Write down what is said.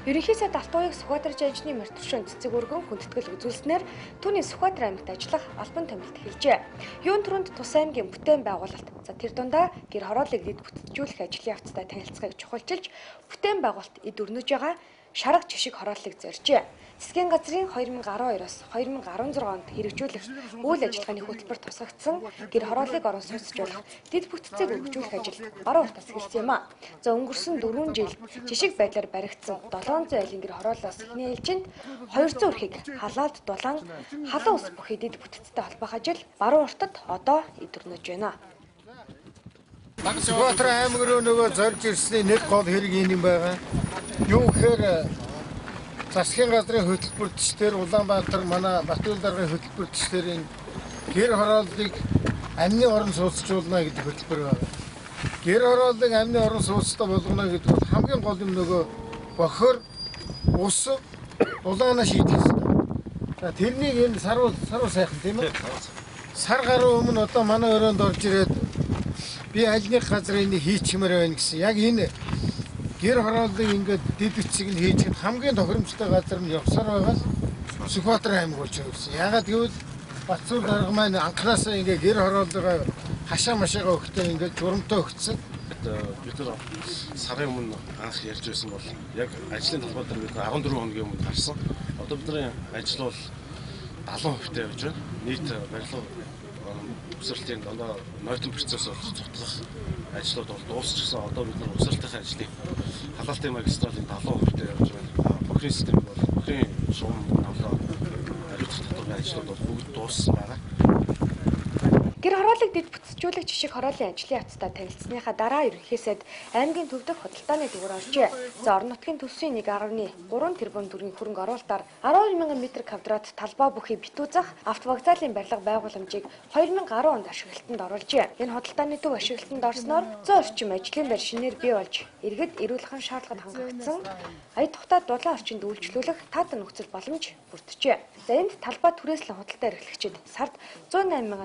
Ерөнхий сайд Алтууяг Сүхбаатар жайжны морь төвшин цэцэг өргөн хүндэтгэл үзүүлснээр түүний Сүхбаатар аймагт ажиллах албан томилт эхэлжээ. Юун түрүүнд Тус аймгийн бүтээн байгуулалт, за тэр дундаа гэр хорооллыг дэд бүтцжүүлэх ажлын явцтай танилцахыг чухалчилж бүтээн байгуулалт эд өрнөж байгаа шарга жишг хорооллыг зорьжээ. Засгийн газрын 2012-оос 2016 онд хэрэгжүүлэх үйл ажиллагааны хөтөлбөр тусгагдсан гэр хорооллыг орон сууцжуулах дэд бүтцийг өргөжүүлэх ажил баруун уртаас эхэлсэн юм а. За өнгөрсөн 4 жилд жишг байдлаар баригдсан 700 айлын гэр хорооллоос эхний ээлжинд 200 өрхийг халаалд дулаан халуун ус бүхий дэд бүтцтэй холбох ажил баруун уртад одоо эд өрнөж байна. Сүхбаатар аймаг руу нөгөө зорж ирсний нэг гол хэрэг энэ юм байгаа. Юу гэхээр засгийн газрын хөтөлбөртчдэр Улаанбаатар манай Батүйл даргын хөтөлбөртчдэр энэ гэр хорооллыг амны орон сууцжуулна гэдэг хөтөлбөр байна. Гэр хорооллыг амны орон сууцтай болгоно гэдэг бол хамгийн гол юм нөгөө бохор, ус, дулаанаа шийдэх хэрэгтэй. За тэрнийг энэ сар сайхан тийм ээ. Сар гаруй өмнө одоо манай өрөөнд орж ирээд би аль нэг газар энийг хийчихмээр байна гэсэн. Яг энэ гэр хорооллыг ингээд дэд бичиг нь хийж хамгийн тохиромжтой газар нь явсаар байгаа л Сүхбаатар аймаг болж байгаа гэсэн. Яагаад гэвэл Батцуур дарга маань анхнаасаа ингээд гэр хорооллогоо хашаа машаага өгтөө ингээд журамтай өгцөн. Бид нар сарын өмнө анх ярьж байсан бол яг ажлын талбай дээр бид 14 хоногийн өмнө гарсан. Одоо бидний ажил бол 70% явж байна. Нийт барилга үсрэлтийн дандаа нойтон процесс бол цутлах ажлууд бол дуусчихсан. Одоо бид нар үсрэлтийн ажлыг халаалтын магистралын 70% явж байна. Бохирын систем бол бохирын шугам тоглоо ариутгах татварын ажлууд бол бүгд дууссан байгаа. Гэр хорооллыг дэд бүтцжүүлэх жишг хорооллын ажлын явцтай танилцсныхаа дараа ерөнхий сайд аймгийн төв дэх худалдааны төвөөр оржээ. За орон нутгийн төлсийн 1.3 тэрбум төгрөгийн хөрөнгө оруулалтаар 12 мянган метр квадрат талбай бүхий битүү зах автовокзалын барилга байгууламжийг 2010 онд ашиглалтанд оруулжээ. Энэ худалдааны төв ашиглалтанд орсноор 100 орчим ажлын байр шинээр бий болж иргэд эрүүл ахуйн шаардлагад хангагдсан ая тухтай дулаан орчинд үйлчлүүлэх таатай нөхцөл боломж бүрджээ. За энд талбай түрээслэн худалдаа эрхлэгчид сард 108 мянган